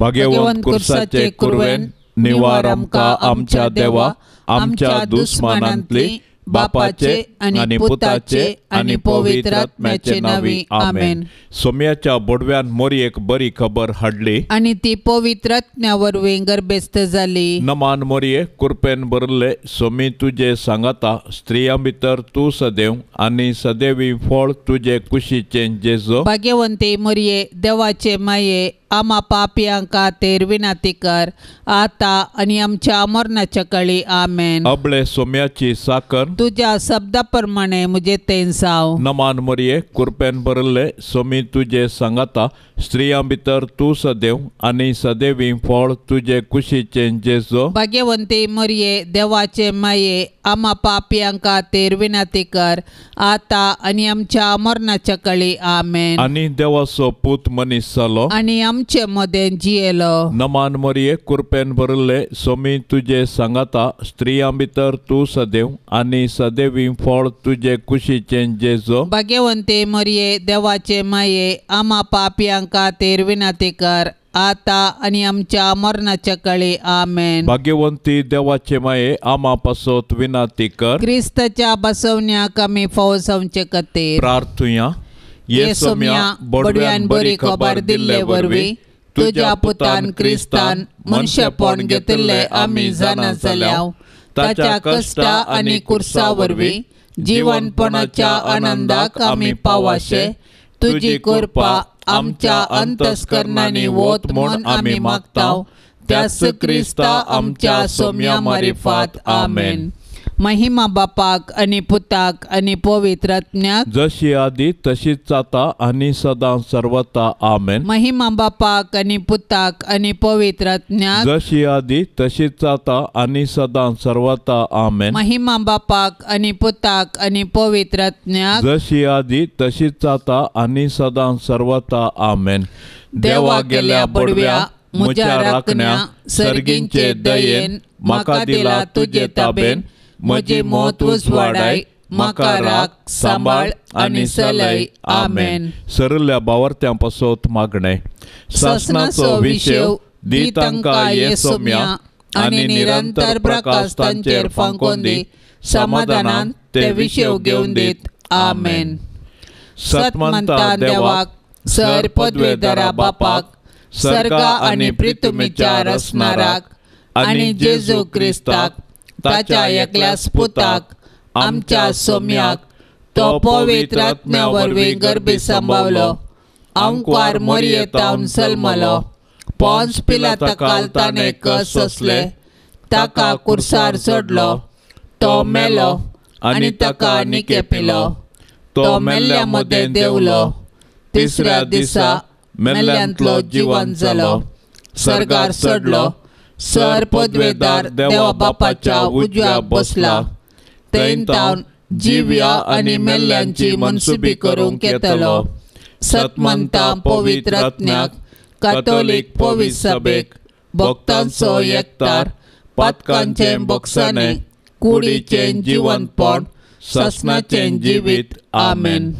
भाग्यवंत कुर्साचे कुरवेन निवार आमकां आमच्या देवा आमच्या दुस्मानांतली बापाचे आनी पुताचे आनी पवित्र आत्म्याचे नांवी आमेन. सोम्याच्या बोडव्यान मोरयेक बरी खबर हाडली आनी ती पवित्र आत्म्या वरवीं गर्भेस्त जाली. नमान मोरये कुरपेन भरले सोमी तुजे सांगाता स्त्रियां भितर तूं सदैव आनी सदैवी फळ तुजे कुशीचें जेजो. भाग्यवंती मोरये देवाचे माये आमा पापयां खातीर विनंती कर आता आनी आमच्या मरणाच्या काळी आमेन. अबळे सोम्याची साकर तुज्या शब्दा प्रमाणे म्हजे तें जावं. नमान मोरये कुरपेन भरले सोमी तुजे सांगाता स्त्रियां भितर तूं सदैव आनी सदैवी फळ तुजे कुशीचें जेजो. भाग्यवंती मोरये देवाचे माये आमा पापयां खातीर विनंती कर आता आनी आमच्या मरणाच्या काळी आमेन. आनी देवाचो पूत मनीस जालो आनी आमचे मदें जियेलो. नमान मोरये कुरपेन भरले सोमी तुजे सांगाता स्त्रियां भितर तूं सदैव आनी सदैवी फळ तुजे कुशीचें जेजो. भाग्यवंती मोरये देवाचे माये आमा पापयां खातीर विनंती कर आता आनी आमच्या मरणाच्या काळी आमेन. भाग्यवंती देवाचे माये आमा पासत विनंती कर. क्रिस्ताच्या बसवण्याक आमी फावो जावचे खातीर प्रार्थुया. ये सोम्या बडव्यान बरी खबर दिल्ले वरवीं तुज्या पुतान क्रिस्तान मनशेपण घेतिल्ले आमी जाणा जाल्या ताच्या कश्टा आनी कुर्सा वरवीं जिवनपणाच्या आनंदाक आमी पावाशे तुजी कृपा आमच्या अंतस्करणांनी वत म्हूण आमी मागता त्याच क्रिस्ता आमच्या सोम्या मारिफात आमेन. महिमा बापाक आनी पुताक आनी पवित्र आत्म्याक जशी आदी तशीच जाता आनी सदां सर्वता आमेन. महिमा बापाक आनी पुताक आनी पवित्र आत्म्याक जशी आदी तशीच जाता आनी सदां सर्वता आमेन. महिमा बापाक आनी पुताक आनी पवित्र आत्म्याक जशी आदी तशीच जाता आनी सदां सर्वता आमेन. देवा गेल्या बडव्या म्हज्या राखण्या सर्गींचे दयेन म्हाका दिला तुजे ताबेन म्हजी मौत उजवाडाय म्हाका राख सांबाळ आनी सलय आमेन. सरल्या बावर्त्यां पासत मागणें. सासणाचो विशेव दी तांकां ये सोम्या आनी निरंतर प्रकाश तांचेर फांकोवन दी समाधानान ते विशेव घेवन दीत आमेन. सतमंता देवाक सर पदवेदारा बापाक सर्गा आनी पृथ्वीच्या रचणाराक आनी जेजू क्रिस्ताक ताच्या एकल्याच पुताक आमच्या सोम्याक तो पवित्र आत्म्या वरवीं गर्भी सांबावलो आंकवार मोरयेतावन जल्मलो पोंस पिलाता ताणें कस सोंसले ताका कुर्सार चडलो तो मेलो आनी ताका निकेपिलो तो मेल्ल्या मदें देंवलो तिसऱ्या दिसा मेल्ल्यांतलो जिवन जालो सर्गार चडलो सर पदवेदार देवा बापाच्या उजव्याक बसला थंय जिव्या आनी मेल्ल्यांची मनसुबी करूंक येतलो. सतमंता पवित्र आत्म्याक कातोलीक पवित्र सभेक भक्तांचो एकतार पातकांचें बक्षाणें कुडीचें जिवनपण सासणाचें जिवीत आमेन.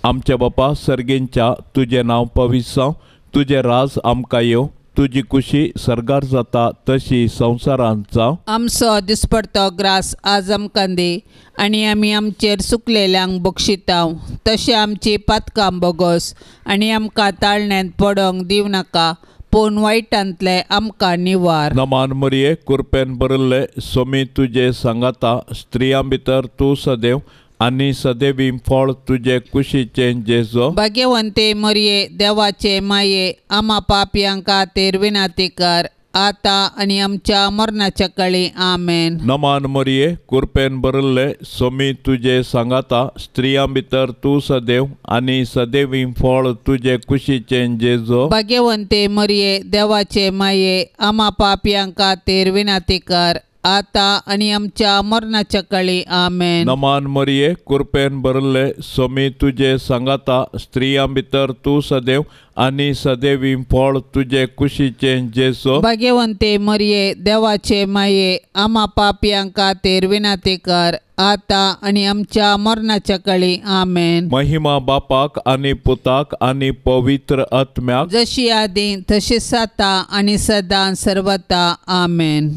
आमच्या बापा सर्गींच्या तुजें नांव पवित्र जावं तुजें राज आमकां येवं तुजी कुशी सर्गार जाता तशी संवसारांत जावं. आमचो दिसपडतो ग्रास आज आमकां दी आनी आमी आमचेर चुकलेल्यांक बक्षिता तशें आमची पातकां बोगोस आनी आमकां ताळण्यांत पडोंक दिवं नाका पूण वायटांतले आमकां निवार. नमान मरिये कुरपेन भरिल्ले सोमी तुजे सांगाता स्त्रियां भितर तूं सदैव आनी सदैवी फळ तुजे कुशीचें जेजो. भाग्यवंते मरिये देवाचे माये आमा पापयां खातीर विनंती कर आता आनी आमच्या मरणाच्या काळी आमेन. नमान मरिये कुरपेन भरिल्ले सोमी तुजे सांगाता स्त्रियां भितर तूं सदैव आनी सदैवी फळ तुजे कुशीचें जेजो. भाग्यवंते मरिये देवाचे माये आमा पापयां खातीर विनंती कर आतां आनी आमच्या मरणाच्या काळी. आमेन. नमान मरिये, कृपेन भरले, सोमी तुजे सांगाता, स्त्रियां भितर तूं सदैव आनी सदैवी फळ तुजे कुशीचें जेजू. भाग्यवंते मरिये, देवाचे माये, आमा पापयां खातीर विनंती कर, आतां आनी आमच्या मरणाच्या काळी. आमेन. महिमा बापाक आनी पुताक आनी पवित्र आत्म्याक, जशी आदी तशीच आतां आनी सदां सर्वता. आमेन.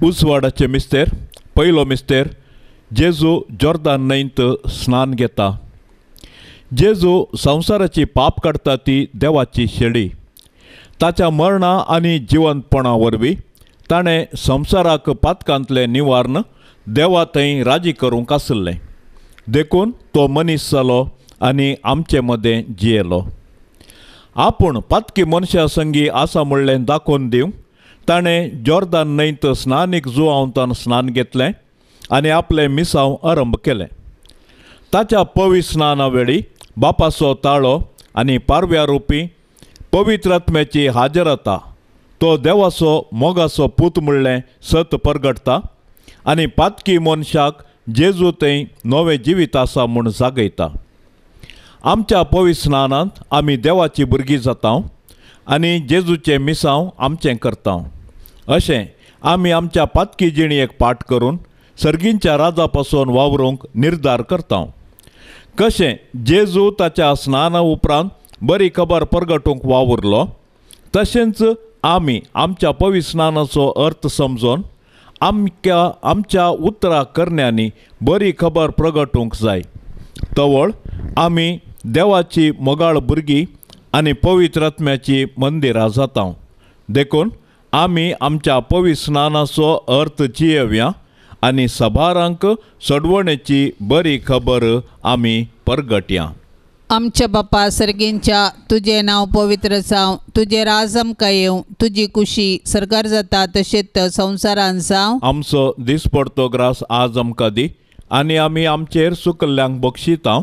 उजवाडाचे मिस्तेर. पयलो मिस्तेर, जेजू जॉर्दान न्हंयत स्नान घेता. जेजू संवसाराची पाप काडटा ती देवाची शेळी. ताच्या मरणा आनी जिवंतपणा वरवीं ताणें संवसाराक पातकांतलें निवारण देवा थंय राजी करूंक आसलें. देखून तो मनीस जालो आनी आमचे मदें जियेलो. आपूण पातकी मनशां संगी आसा म्हणलें दाखोवन दिवंक ताणें जॉर्दान न्हंयत स्नानीक जुवांवतान स्नान घेतलें आनी आपलें मिसांव आरंभ केलें. ताच्या पवित्र स्नाना वेळी बापाचो ताळो आनी पारव्या रुपी पवित्र आत्म्याची हाजरता तो देवाचो मोगाचो पूत म्हणलें सत परगटता आनी पातकी मनशाक जेजू थंय नवें जिवीत आसा म्हूण जागयता. आमच्या पवित्र स्नानांत आमी देवाची भुरगीं जाता आनी जेजूचें मिसांव आमचें करता. अशें आमी आमच्या पातकी जिणेक पाठ करून सर्गींच्या राजा पासून वावरूंक निर्धार करता. कशें जेजू ताच्या स्नाना उपरांत बरी खबर परगटूंक वावुरलो, तशेंच आमी आमच्या पवित्र स्नानाचो अर्थ समजून आमच्या उतरा करण्यांनी बरी खबर प्रगटूंक जाय. तवळ आमी देवाची मोगाळ भुरगीं आनी पवित्र आत्म्याची मंदिरां जाता. देखून आमी आमच्या पवित्र स्नानाचो अर्थ जियेवया आनी सभारांक सडवणेची बरी खबर आमी परगटया. आमच्या बापा सर्गींच्या, तुजें नांव पवित्र जावं, तुजें राज आमकां येवं, तुजी कुशी सरकार जाता तशेंच संवसारान जावं. आमचो दिसपडतो ग्रास आज आमकां दी आनी आमी आमचेर सुकल्ल्यांक बक्षिता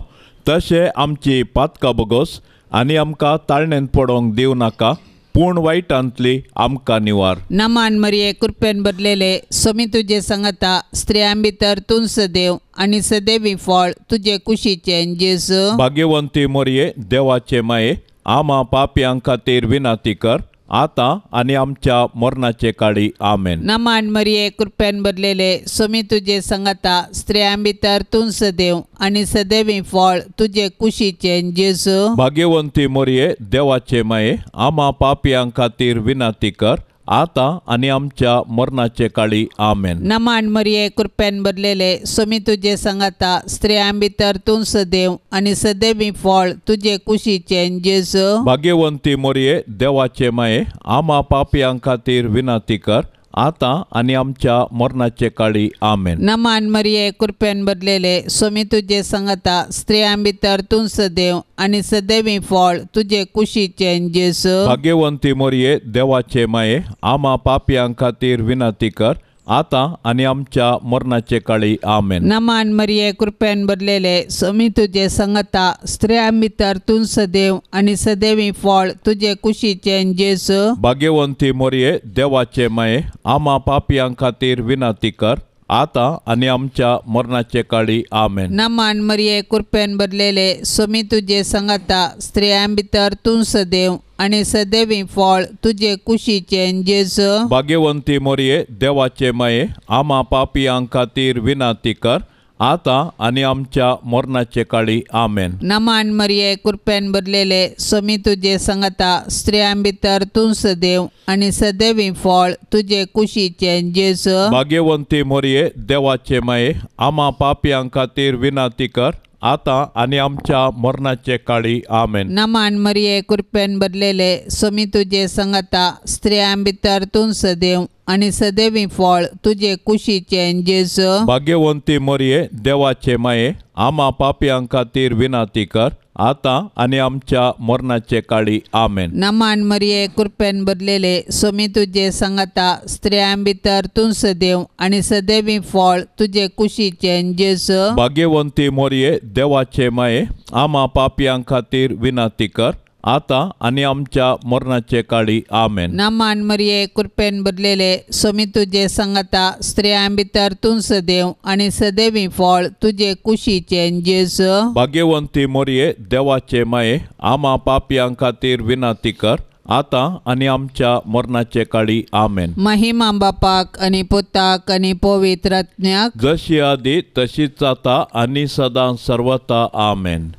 तशें आमची पातकां बगोस आनी आमकां ताळणेंत पडोवंक दिवं नाका, पूण वायटांतली आमकां निवार. नमान मरिये, कृपेन भरलेले, सोमी तुजे सांगाता, स्त्रियां भितर तूं सदैव आनी सदैवी फळ तुजे कुशीचें जेजू. भाग्यवंती मरिये, देवाचे माये, आमा पापयां खातीर विनंती कर, आतां आनी आमच्या मरणाचे काळी. आमेन. नमान मरिये, कृपेन भरलेले, सोमी तुजे सांगाता, स्त्रियां भितर तूं सदैव आनी सदैवी फळ तुजे कुशीचें जेजू. भाग्यवंती मरिये, देवाचे माये, आमा पापयां खातीर विनंती कर, आतां आनी आमच्या मरणाचे काळी. आमेन. नमान मरिये, कृपेन भरलेले, सोमी तुजे सांगाता, स्त्रियां भितर तूं सदैव आनी सदैवी फळ तुजे कुशीचें जेजू. भाग्यवंती मरिये, देवाचे माये, आमा पापयां खातीर विनंती कर, आतां आनी आमच्या मरणाचे काळी. आमेन. नमान मरिये, कृपेन भरलेले, सोमी तुजे सांगाता, स्त्रियां भितर तूं सदैव आनी सदैवी फळ तुजे कुशीचें जेजू. भाग्यवंती मरिये, देवाचे माये, आमा पापयां खातीर विनंती कर, आतां आनी आमच्या मरणाचे काळी. आमेन. नमान मरिये, कृपेन भरलेले, सोमी तुजे सांगाता, स्त्रियां भितर तूं सदैव आनी सदैवी फळ तुजे कुशीचें जेजू. भाग्यवंती मरिये, देवाचे माये, आमा पापयां खातीर विनंती कर, आतां आनी आमच्या मरणाचे काळी. आमेन. नमान मरिये, कृपेन भरलेले, सोमी तुजे सांगाता, स्त्रियां भितर तूं सदैव आनी सदैवी फळ तुजे कुशीचें जेजू. भाग्यवंती मरिये, देवाचे माये, आमा पापयां खातीर विनंती कर, आतां आनी आमच्या मरणाचे काळी. आमेन. नमान मरिये, कृपेन भरलेले, सोमी तुजे सांगाता, स्त्रियां भितर तूं सदैव आनी सदैवी फळ तुजे कुशीचें जेजू. भाग्यवंती मरिये, देवाचे माये, आमा पापयां खातीर विनंती कर, आतां आनी आमच्या मरणाचे काळी. आमेन. नमान मरिये, कृपेन भरलेले, सोमी तुजे सांगाता, स्त्रियां भितर तूं सदैव आनी सदैवी फळ तुजे कुशीचें जेजू. भाग्यवंती मरिये, देवाचे माये, आमा पापयां खातीर विनंती कर, आतां आनी आमच्या मरणाचे काळी. आमेन. नमान मरिये, कृपेन भरलेले, सोमी तुजे सांगाता, स्त्रियां भितर तूं सदैव आनी सदैवी फळ तुजे कुशीचें जेजू. भाग्यवंती मरिये, देवाचे माये, आमा पापयां खातीर विनंती कर, आतां आनी आमच्या मरणाचे काळी. आमेन. नमान मरिये, कृपेन भरलेले, स्वामी तुजे संगता, स्त्रियां भितर तूं सदैव आनी सदैवी फळ तुजे कुशीचें जेजू. भाग्यवंती मोरये, देवाचे माये, आमा पापयां खातीर विनंती कर, आतां आनी आमच्या मरणाचे काळी. आमेन. महिमा बापाक आनी पुताक आनी पवित्र आत्म्याक, जशी आदी तशीच आतां आनी सदां सर्वता. आमेन.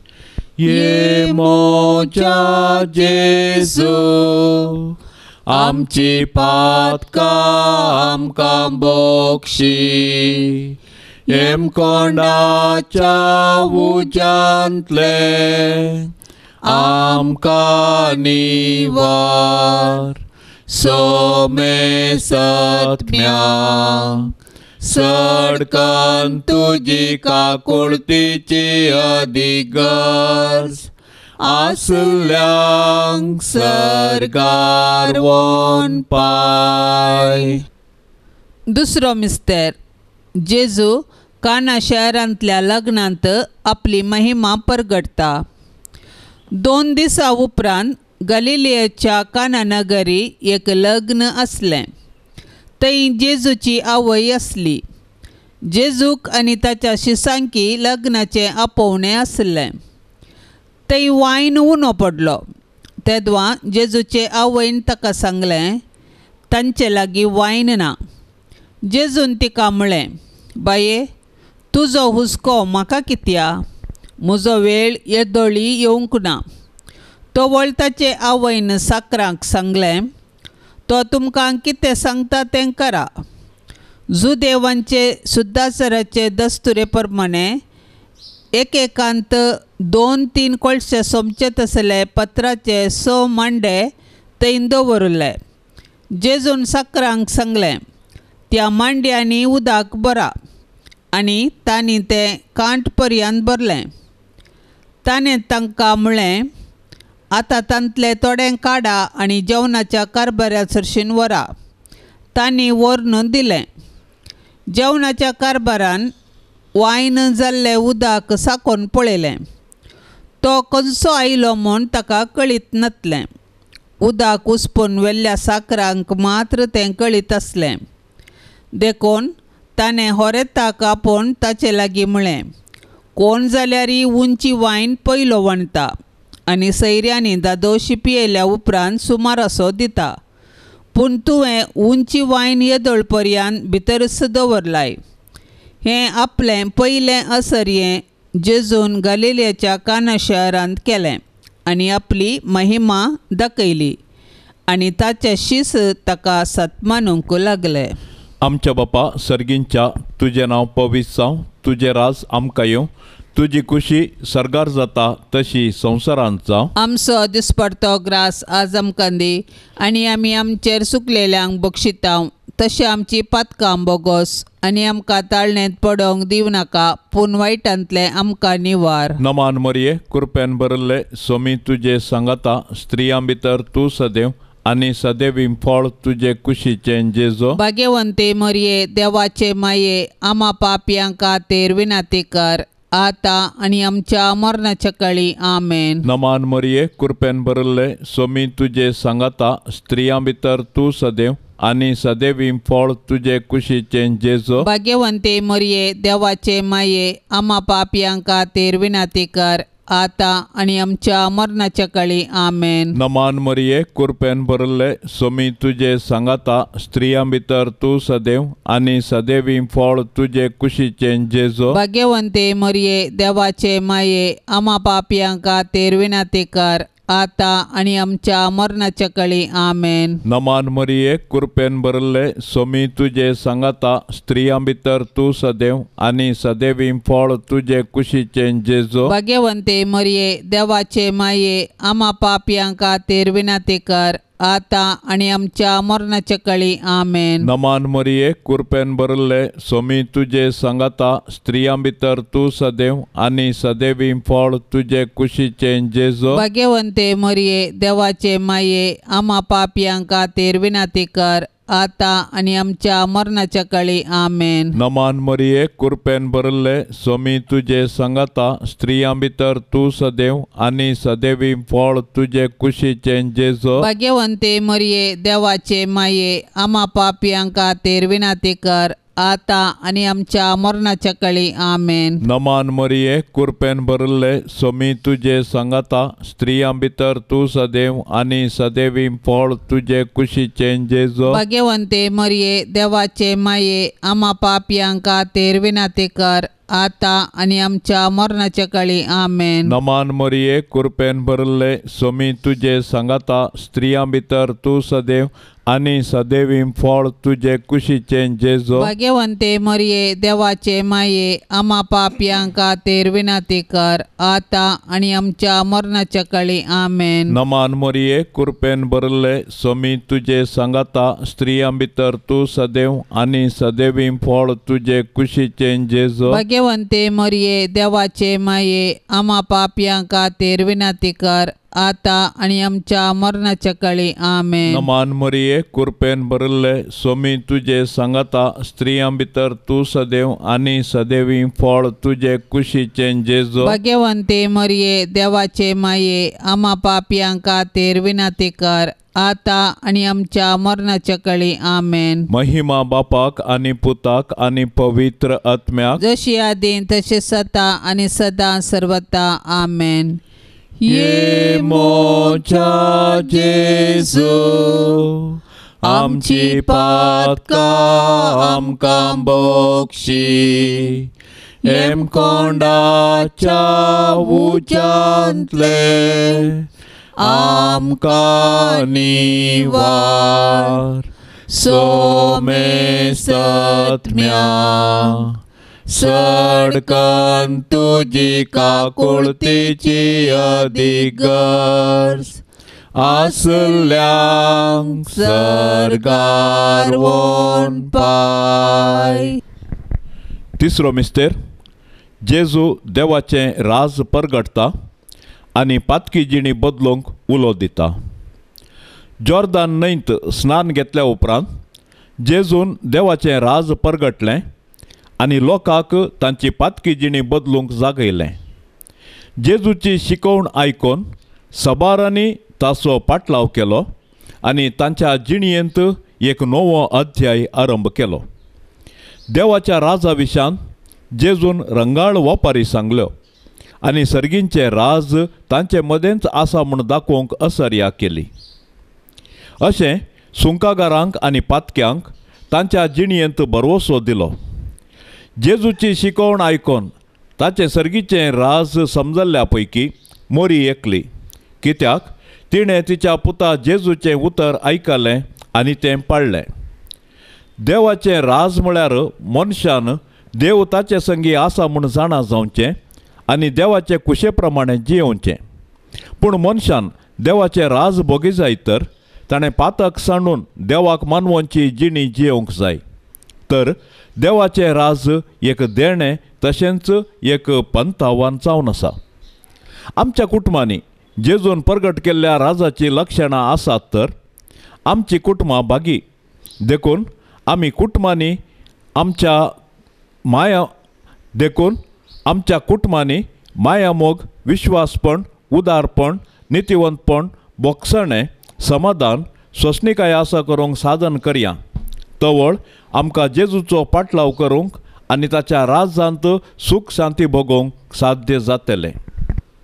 ये मोजा जेजू, आमची पातकां आमकां बक्षी, हेमकोंडाच्या उज्यांतले आमकां निवार, सोमेसत्म्या सडकन तुजी काकुळतीची अदीक गरज आसल्यांक सर्गार वोन पाय. दुसरो मिस्तेर. जेजू काना शहरांतल्या लग्नांत आपली महिमा परगटता. 2 दिसां उपरांत गलिलियाच्या काना नगरी एक लग्न आसलें. थंय जेजूची आवय आसली. जेजूक आनी ताच्या शिसांकी लग्नाचें आपोवणें आसलें. थंय वायन उणो पडलो. तेदवां जेजूचे आवयन ताका सांगलें, तांचे लागीं वायन ना. जेजून तिका म्हळें, बाये, तुजो हुस्को म्हाका कित्या? म्हजो वेळ येदोळी येवंक ना. तवळ ताचे आवयन साकरांक सांगलें, तो तुमकां कितें सांगता तें करा. जुदेवांचे सुद्दासराचे दस्तुरे प्रमाणे एकेकांत 2-3 कोळशे सोमचे तसले पत्राचे 6 मांडे थंय दवरले. जेजून साकरांक सांगलें, त्या मांड्यांनी उदक भरा, आनी तांणी तें कांठ पर्यंत भरलें. ताणें तांकां म्हळें, आतां तांतलें थोडें काडा आनी जेवणाच्या कारभाऱ्या सरशीन व्हरा. तांणी व्हरून दिलें. जेवणाच्या कारभारान वायन जाल्लें उदक साकोवन पळयलें. तो खंयचो आयलो म्हूण ताका कळीत नासलें. उदक उसपून व्हेल्ल्या साकरांक मात्र तें कळीत आसलें. देखून ताणें होरेताक आपोवन ताचे लागीं म्हळें, कोण जाल्यारय उंची वायन पयलो वणटा आनी सैऱ्यांनी दादोशी पियेल्या उपरांत सुमारासो दिता, पूण तुवें उंची वायन येदोळ पर्यंत भितरच दवरलाय. हें आपलें पयलें असरयें जेजून गलिलियाच्या काना शहरांत केलें आनी आपली महिमा दाखयली, आनी ताचे शीस ताका सत्मानूंक लागले. आमच्या बापा सर्गींच्या, तुजें नांव पवित्र जावं, तुजें राज आमकां येवं, तुजी खुशी सर्गार जाता तशी संवसारांत जावं. आमचो दिसपडतो ग्रास आज आमकां दी, आनी आमी आमचेर सुकलेल्यांक बक्षितांव, तशें आमची पातकां बोगोस, आनी आमकां ताळणेंत पडोवंक दिवं नाका, पूण वायटांतलें आमकां निवार. नमान मरिये, कृपेन भरिल्ले, स्वामी तुजे सांगाता, स्त्रियां भितर तूं सदैव आनी सदैवी फळ तुजे कुशीचें जेजो. भाग्यवंती मरिये, देवाचे माये, आमा पापयां खातीर विनंती कर, आतां आनी आमच्या मरणाच्या काळी. आमेन. नमान मरिये, कृपेन भरिल्ले, स्वामी तुजे सांगाता, स्त्रियां भितर तूं सदैव आनी सदैवी फळ तुजे कुशीचें जेजो. भाग्यवंती मरिये, देवाचे माये, आमा पापयां खातीर विनंती कर, आतां आनी आमच्या मरणाच्या काळी. आमेन. नमान मरिये, कृपेन भरिल्ले, स्वामी तुजे सांगाता, स्त्रियां भितर तूं सदैव आनी सदैवी फळ तुजे कुशीचें जेजो. भाग्यवंती मरिये, देवाचे माये, आमा पापयां खातीर विनंती कर, आतां आनी आमच्या मरणाच्या काळी. आमेन. नमान मरिये, कृपेन भरिल्ले, स्वामी तुजे सांगाता, स्त्रियां भितर तूं सदैव आनी सदैवी फळ तुजे कुशीचें जेजो. भाग्यवंती मरिये, देवाचे माये, आमा पापयां खातीर विनंती कर, आतां आनी आमच्या मरणाच्या काळी. आमेन. नमान मरिये, कृपेन भरिल्ले, स्वामी तुजे सांगाता, स्त्रियां भितर तूं सदैव आनी सदैवी फळ तुजे कुशीचें जेजो. भाग्यवंते मरिये, देवाचे माये, आमा पापयां खातीर विनंती कर, आतां आनी आमच्या मरणाच्या काळी. आमेन. नमान मरिये, कृपेन भरिल्ले, स्वामी तुजे सांगाता, स्त्रियां भितर तूं सदैव आनी सदैवी फळ तुजे कुशीचें जेजू. भाग्यवंते मरिये, देवाचे माये, आमा पापयां खातीर विनंती कर, आतां आनी आमच्या मरणाच्या काळी. आमेन. नमान मरिये, कृपेन भरिल्ले, स्वामी तुजे सांगाता, स्त्रियां भितर तूं सदैव आनी सदैवी फळ तुजे कुशीचें जेजू. भाग्यवंते मरिये, देवाचे माये, आमा पापयां खातीर विनंती कर, आतां आनी आमच्या मरणाच्या काळी. आमेन. नमान मरिये, कृपेन भरिल्ले, स्वामी तुजे सांगाता, स्त्रियां भितर तूं सदैव आनी सदैवी फळ तुजे कुशीचें जेजू. भाग्यवंते मरिये, देवाचे माये, आमा पापयां खातीर विनंती कर, आतां आनी आमच्या मरणाच्या काळी. आमेन. नमान मरिये, कृपेन भरिल्ले, स्वामी तुजे सांगाता, स्त्रियां भितर तूं सदैव आनी सदैवी फळ तुजे कुशीचें जेजू. भाग्यवंते मरिये, देवाचे माये, आमा पापयां खातीर विनंती कर, आतां आनी आमच्या मरणाच्या काळी. आमेन. नमान मरिये, कृपेन भरिल्ले, स्वामी तुजे सांगाता, स्त्रियां भितर तूं सदैव आनी सदैवी फळ तुजे कुशीचें जेजू. भाग्यवंते मरिये, देवाचे माये, आमा पापयां खातीर विनंती कर, आतां आनी आमच्या मरणाच्या काळी. आमेन. महिमा बापाक आनी पुताक आनी पवित्र आत्म्याक, जशी आदीं तशी सदा आनी सदां सर्वता. आमेन. ये मोजा जेजू, आमची पातकां आमकां बक्षी, हेमकोंडाच्या उज्यांतले आमकां निवार, सोमेसत्म्या सडकन तुजी काकुळतीची अधिगर्ज आसल्यांक सर्गार वोन पाय. तिसरो मिस्तेर, जेजू देवाचें राज परगटता आनी पातकी जिणी बदलूंक उलो दिता. जॉर्दान न्हंयत स्नान घेतल्या उपरांत जेजून देवाचें राज परगटलें आनी लोकांक तांची पातकी जिणी बदलूंक जागयलें. जेजूची शिकवण आयकून सबारांनी ताचो पाटलाव केलो आनी तांच्या जिणयेंत एक नवो अध्याय आरंभ केलो. देवाच्या राजा विशांत जेजून रंगाळ वपारी सांगल्यो आनी सर्गींचें राज तांचे मदेंच आसा म्हूण दाखोवंक असर्या केली. अशें सुंकागारांक आनी पातक्यांक तांच्या जिणयेंत भरवसो दिलो. जेजूची शिकवण आयकून ताचें सर्गीचें राज समजल्ल्या पैकी मोरी एकली, कित्याक तिणें तिच्या पुता जेजूचें उतर आयकलें आनी तें पाळ्ळें. देवाचें राज म्हळ्यार मनशान देव ताचे संगी आसा म्हूण जाणा जावचें आनी देवाचे कुशे प्रमाणे जियोवचें. पूण मनशान देवाचें राज भोगी जाय तर ताणें पातक सांडून देवाक मानवोंची जिणी जियोवंक जाय. तर देवाचें राज एक देणें तशेंच एक पंथावान जावन आसा. आमच्या कुटुंबांनी जेजून परगट केल्ल्या राजाचीं लक्षणां आसात तर आमची कुटुंबां भागी. देखून आमी कुटुंबांनी आमच्या माया देखून आमच्या कुटुंबांनी मायामोग, विश्वासपण, उदारपण, नितिवंतपण, बोगसणें, समाधान, सोंसणीकाय आसा करूंक साधन करया. तवळ आमकां जेजूचो पाटलाव करूंक आनी ताच्या राजांत सूख शांती भोगोवंक साध्य जातलें.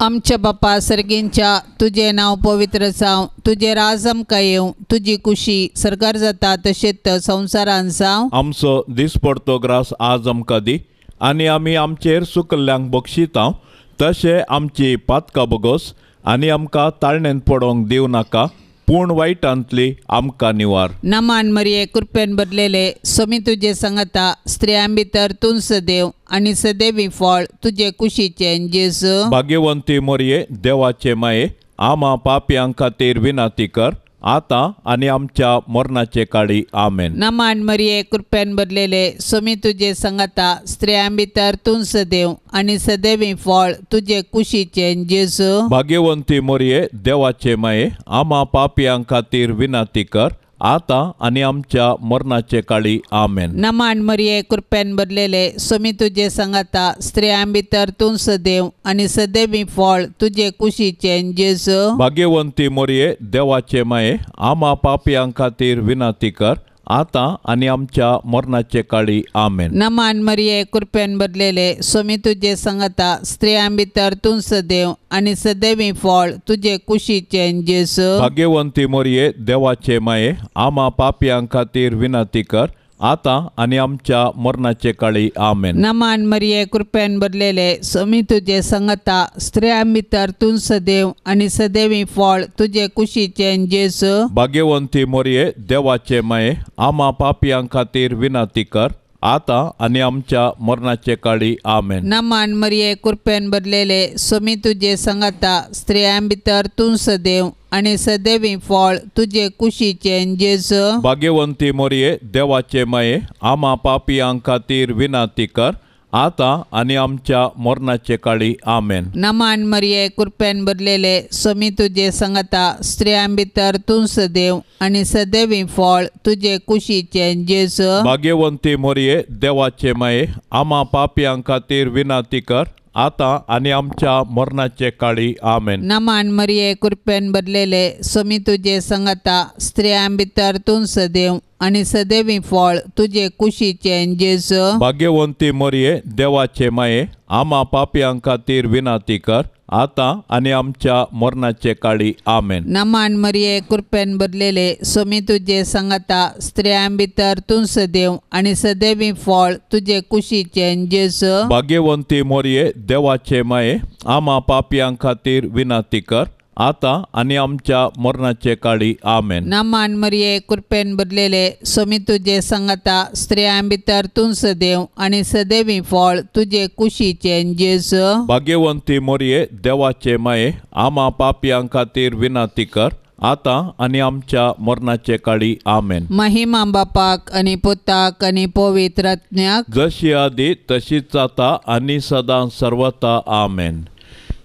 आमच्या बापा सर्गींच्या, तुजें नांव पवित्र जावं, तुजें राज आमकां येवं, तुजी कुशी सरकार जाता तशेंच संवसारान जावं. आमचो दिसपडतो ग्रास आज आमकां दी आनी आमी आमचेर सुकल्ल्यांक बक्षिता तशें आमची पातकां बोगोस आनी आमकां ताळणेंत पडोवंक दिवं नाका, पूण वायटांतली आमकां निवार. नमान मरिये, कृपेन भरलेले, स्वामी तुजे सांगता, स्त्रियां भितर तूं सदैव आनी सदैवी फळ तुजे कुशीचें जेजू. भाग्यवंती मरिये, देवाचे माये, आमा पापयां खातीर विनंती कर, आतां आनी आमच्या मरणाचे काळी. आमेन. नमान मरिये, कृपेन भरलेले, स्वामी तुजे सांगता, स्त्रियां भितर तूं सदैव आनी सदैवी फळ तुजे कुशीचें जेजू. भाग्यवंती मरिये, देवाचे माये, आमा पापयां खातीर विनंती कर, आतां आनी आमच्या मरणाचे काळी आमेन. नमान मरिये कृपेन भरलेले स्वामी तुजे सांगाता, स्त्रियां भितर तूं सदैव आनी सदैवी फळ तुजे कुशीचें जेजू. भाग्यवंती मरिये देवाचे माये, आमा पापयां खातीर विनंती कर आतां आनी आमच्या मरणाचे काळी आमेन. नमान मरिये कृपेन भरलेले स्वामी तुजे सांगाता, स्त्रियां भितर तूं सदैव आनी सदैवी फळ तुजे कुशीचें जेजू. भाग्यवंती मरिये देवाचे माये, आमा पापयां खातीर विनंती कर आतां आनी आमच्या मरणाचे काळी आमेन. नमान मरिये कृपेन भरलेले स्वामी तुजे सांगाता, स्त्रियां भितर तूं सदैव आनी सदैवी फळ तुजे कुशीचें जेजू. भाग्यवंती मरिये देवाचे माये, आमा पापयां खातीर विनंती कर आतां आनी आमच्या मरणाचे काळी आमेन. नमान मरिये कृपेन भरलेले स्वामी तुजे सांगाता, स्त्रियां भितर तूं सदैव आनी सदैवी फळ तुजे कुशीचें जेजू. भाग्यवंती मरिये देवाचे माये, आमा पापयां खातीर विनंती कर आतां आनी आमच्या मरणाचे काळी आमेन. नमान मरिये कृपेन भरलेले स्वामी तुजे सांगाता, स्त्रियां भितर तूं सदैव आनी सदैवी फळ तुजे कुशीचें जेजू. भाग्यवंती मरिये देवाचे माये, आमा पापयां खातीर विनंती कर आतां आनी आमच्या मरणाचे काळी आमेन. नमान मरिये कृपेन भरलेले स्वामी तुजे सांगाता, स्त्रियां भितर तूं सदैव आनी सदैवी फळ तुजे कुशीचें जेजू. भाग्यवंती मरिये देवाचे माये, आमा पापयां खातीर विनंती कर आतां आनी आमच्या मरणाचे काळी आमेन. नमान मरिये कृपेन भरलेले स्वामी तुजे सांगाता, स्त्रियां भितर तूं सदैव आनी सदैवी फळ तुजे कुशीचें जेजू. भाग्यवंती मरिये देवाचे माये, आमा पापयां खातीर विनंती कर आतां आनी आमच्या मरणाचे काळी आमेन. नमान मरिये कृपेन भरलेले स्वामी तुजे सांगाता, स्त्रियां भितर तूं सदैव आनी सदैवी फळ तुजे कुशीचें जेजू. भाग्यवंती मरिये देवाचे माये, आमा पापयां खातीर विनंती कर आतां आनी आमच्या मरणाचे काळी आमेन. महिमा बापाक आनी पुताक आनी पवित्र आत्म्याक, जशी आदी तशीच आतां आनी सदां सर्वता आमेन.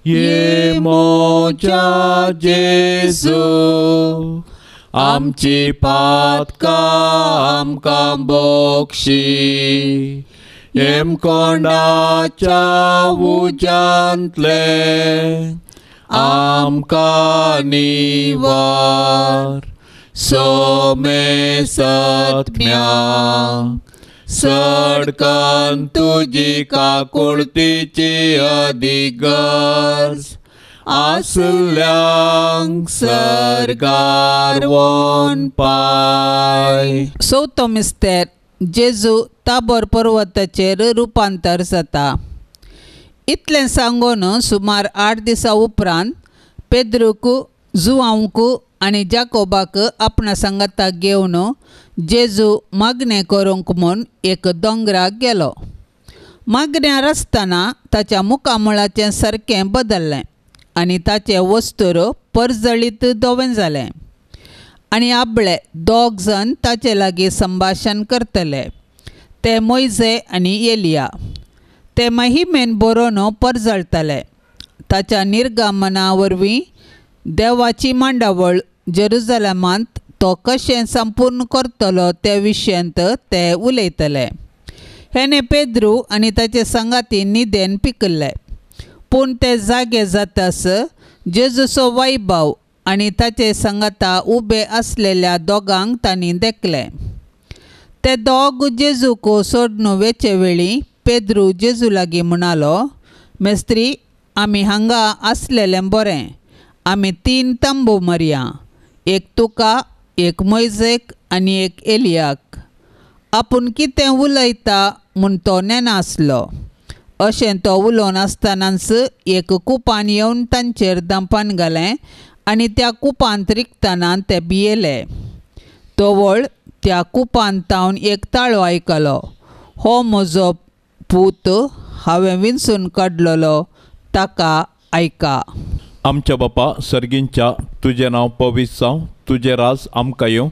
ये मोजा जेजू आमची पातकां आमकां बक्षी, हेमकोंडाच्या उज्यांतले आमकां निवार, सोमे सत्म्या सडकन तुजी काकुळतीची अधिगर्ज आसल्यांक सर्गार वोन पाय. चवथो मिस्तेर जेजू ताबोर पर्वताचेर रुपांतर जाता. इतलें सांगून सुमार 8 दिसां उपरांत पेद्रूक, जुआंवक आनी जाकोबाक आपणा सांगाताक घेवन जेजू मागणें करूंक म्हूण एक दोंगराक गेलो. मागण्यार आसतना ताच्या मुखामळाचें सारकें बदल्लें आनी ताचें वस्तूर परजळीत धवें जालें आनी आपले दोग जाण ताचे लागीं संभाशण करतले, ते मोयजे आनी एलिया. ते महिमेन बरोवन परजळटले. ताच्या निर्गमना वरवीं देवाची मांडावळ जेरुजलमांत तो कशें संपूर्ण करतलो ते विशयांत ते उलयतले. हेणे पेद्रू आनी ताचे सांगाती न्हिदेन पिकल्ले, पूण ते जागे जातास जेजूचो वैभव आनी ताचे सांगाता उबे आसलेल्या दोगांक तांणी देखले. ते दोग जेजूक सोडून वेचे वेळी पेद्रू जेजू लागीं म्हणालो, मेस्त्री, आमी हांगा आसलेलें बरें, आमी 3 तंबू मारया, एक तुका, एक मोयजेक आनी एक एलियाक. आपूण कितें उलयता म्हूण तो नेनासलो. अशें तो उलोवन आसतनाच एक कुपान येवन तांचेर दंपान घालें आनी त्या कुपांत रिगतना ते भियेले. तवळ त्या कुपांत तावन एक ताळो आयकलो, हो म्हजो पूत, हांवें विंचून काडलेलो, ताका आयका. आमच्या बापा सर्गींच्या, तुजें नांव पवित्र जावं, तुजें राज आमकां येवं,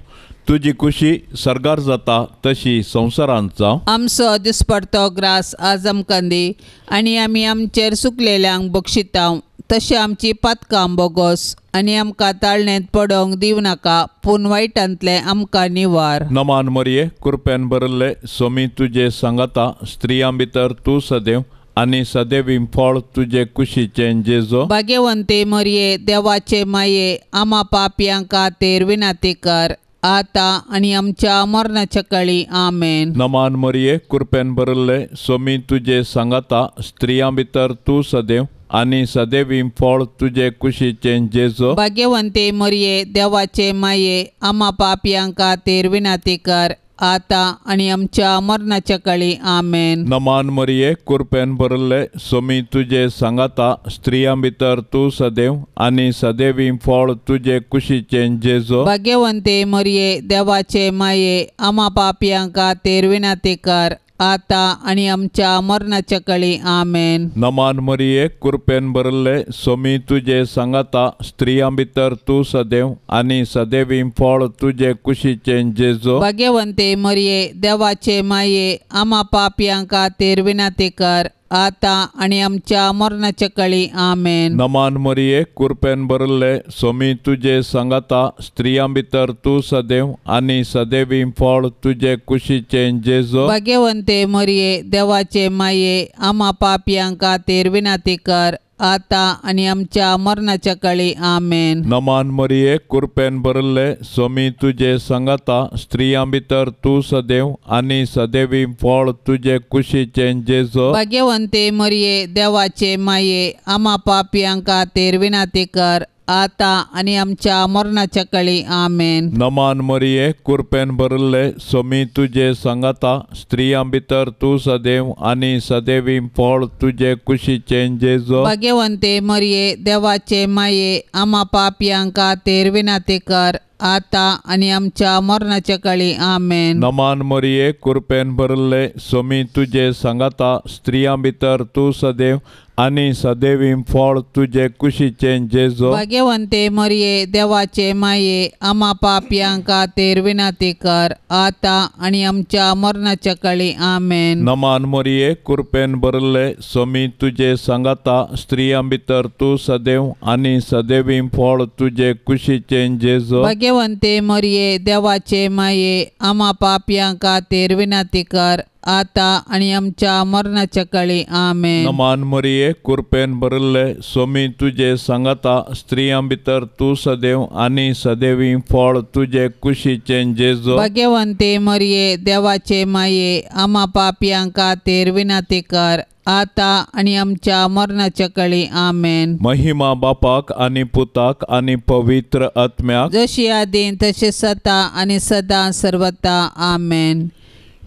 तुजी खुशी सर्गार जाता तशी संवसारांत जावं. आमचो दिसपडतो ग्रास आज आमकां दी आनी आमी आमचेर चुकलेल्यांक बक्षितांव तशें आमची पातकां बोगोस आनी आमकां ताळणेंत पडोवंक दिवं नाका, पूण वायटांतलें आमकां निवार. नमान मरिये, कृपेन भरिल्ले, स्वामी तुजे सांगाता, स्त्रियां भितर तूं सदैव आनी सदैवी फळ तुजे कुशीचें जेजो. भाग्यवंते मरिये, देवाचे माये, आमा पापयां खातीर विनंती कर, आतां आनी आमच्या मरणाच्या काळी. आमेन. नमान मरिये, कृपेन भरिल्ले, स्वामी तुजे सांगाता, स्त्रियां भितर तूं सदैव आनी सदैवी फळ तुजे कुशीचें जेजो. भाग्यवंते मरिये, देवाचे माये, आमा पापयां खातीर विनंती कर, आतां आनी आमच्या मरणाच्या काळी. आमेन. नमान मरिये, कृपेन भरिल्ले, स्वामी तुजे सांगाता, स्त्रियां भितर तूं सदैव आनी सदैवी फळ तुजे कुशीचें जेजो. भाग्यवंते मरिये, देवाचे माये, आमा पापयां खातीर विनंती कर, आतां आनी आमच्या मरणाच्या काळी. आमेन. नमान मरिये, कृपेन भरिल्ले, स्वामी तुजे सांगाता, स्त्रियां भितर तूं सदैव आनी सदैवी फळ तुजे कुशीचें जेजो. भाग्यवंते मरिये, देवाचे माये, आमा पापयां खातीर विनंती कर, आतां आनी आमच्या मरणाच्या काळी. आमेन. नमान मरिये, कृपेन भरिल्ले, स्वामी तुजे सांगाता, स्त्रियां भितर तूं सदैव आनी सदैवी फळ तुजे कुशीचें जेजो. भाग्यवंते मरिये, देवाचे माये, आमा पापयां खातीर विनंती कर, आतां आनी आमच्या मरणाच्या काळी. आमेन. नमान मरिये, कृपेन भरिल्ले, स्वामी तुजे सांगाता, स्त्रियां भितर तूं सदैव आनी सदैवी फळ तुजे कुशीचें जेजो. भाग्यवंते मरिये, देवाचे माये, आमा पापयां खातीर विनंती कर, आतां आनी आमच्या मरणाच्या काळी. आमेन. नमान मरिये, कृपेन भरिल्ले, स्वामी तुजे सांगाता, स्त्रियां भितर तूं सदैव आनी सदैवी फळ तुजे कुशीचें जेजो. भाग्यवंते मरिये, देवाचे माये, आमा पापयां खातीर विनंती कर, आतां आनी आमच्या मरणाच्या काळी. आमेन. नमान मरिये, कृपेन भरिल्ले, स्वामी तुजे सांगाता, स्त्रियां भितर तूं सदैव आनी सदैवी फळ तुजे कुशीचें जेजो. भाग्यवंते मरिये, देवाचे माये, आमा पापयां खातीर विनंती कर, आतां आनी आमच्या मरणाच्या काळी. आमेन. नमान मरिये, कृपेन भरिल्ले, स्वामी तुजे सांगाता, स्त्रियां भितर तूं सदैव आनी सदैवी फळ तुजे कुशीचें जेजो. भाग्यवंते मरिये, देवाचे माये, आमा पापयां खातीर विनंती कर, आतां आनी आमच्या मरणाच्या काळी. आमेन. नमान मरिये, कृपेन भरिल्ले, स्वामी तुजे सांगाता, स्त्रियां भितर तूं सदैव आनी सदैवी फळ तुजे कुशीचें जेजो. भाग्यवंते मरिये, देवाचे माये, आमा पापयां खातीर विनंती कर, आतां आनी आमच्या मरणाच्या काळी. आमेन. महिमा बापाक आनी पुताक आनी पवित्र आत्म्याक, जशी आदीं तशी सदा आनी सदां सर्वता. आमेन.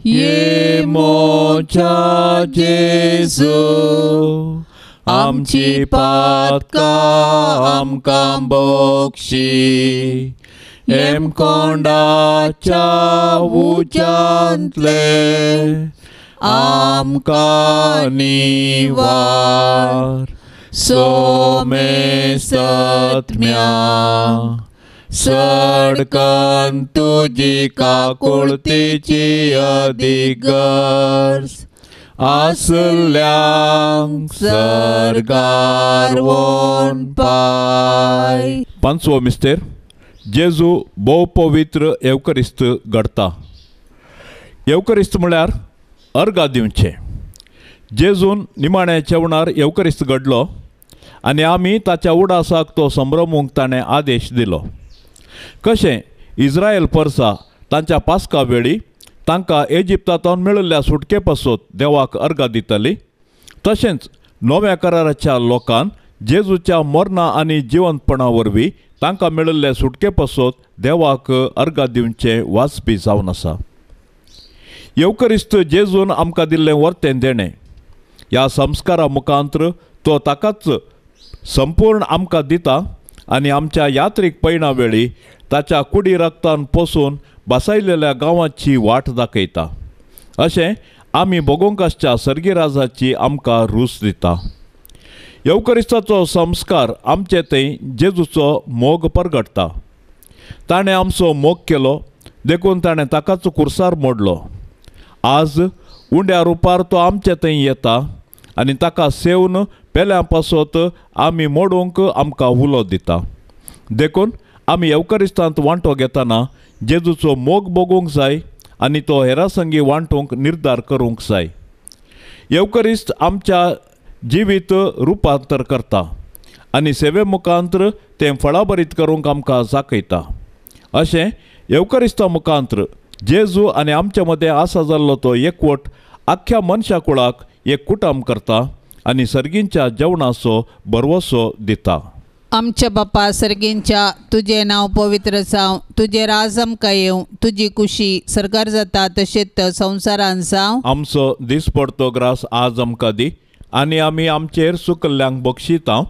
ये मोच्या जेजू, आमची पातकां आमकां बक्षी, हेमकोंडाच्या उज्यांतले आमकां निवार, सोमेसत्म्या सडकन तुजी काकुळतीची अदीक गरज आसल्यांक सर्गार वोन पाय. पांचवो मिस्तेर, जेजू भोव पवित्र येवकरिस्त घडता. येवकरिस्त म्हळ्यार अर्गा दिवचें. जेजून निमाण्या जेवणार येवकरिस्त घडलो आनी आमी ताच्या उडासाक तो संभ्रमूंक ताणें आदेश दिलो. कशें इस्रायल परसा तांच्या पास्का वेळी तांकां एजिप्तांतून मेळिल्ल्या सुटके पासत देवाक अर्गां दिताली, तशेंच नव्या कराराच्या लोकान जेजूच्या मरणा आनी जिवंतपणा वरवीं तांकां मेळिल्ले सुटके पासत देवाक अर्गां दिवचें वाजपी जावन आसा. येवकरिस्त जेजून आमकां दिल्लें वर्तें देणें. ह्या संस्कारा मुखांत्र तो ताकाच संपूर्ण आमकां दिता आनी आमच्या यात्रीक पयणा वेळी ताच्या कुडी रक्तान पोसून बसायलेल्या गांवाची वाट दाखयता. अशें आमी भोगोंक आसच्या सर्गीराजाची आमकां रूच दिता. येवकरिस्ताचो संस्कार आमचे थंय जेजूचो मोग परगटता. ताणें आमचो मोग केलो देखून ताणें ताकाच कुर्सार मोडलो. आज उंड्या रुपार तो आमचे थंय येता आनी ताका सेवन पेल्या पासत आमी मोडूंक आमकां उलो दिता. देखून आमी येवकारिस्तांत वांटो घेतना जेजूचो मोग भोगूंक जाय आनी तो हेरां संगी वांटूंक निर्धार करूंक जाय. येवकारिस्त आमच्या जिवीत रुपांतर करता आनी सेवे मुखांत्र तें फळाभरीत करूंक आमकां दाखयता. अशें येवकारिस्ता मुखांत्र जेजू आनी आमच्या मदें आसा जाल्लो तो एकवट आख्ख्या मनशा कुळाक एक कुटाम करता आनी सर्गींच्या जेवणाचो भरवसो दिता. आमच्या बापा सर्गींच्या, तुजें नांव पवित्र जावं, तुजें राज आमकां येवं, तुजी कुशी सरकार जाता तशेंच संवसारान जावं. आमचो दिसपडतो ग्रास आज आमकां दी आनी आमी आमचेर सुकल्ल्यांक बक्षिता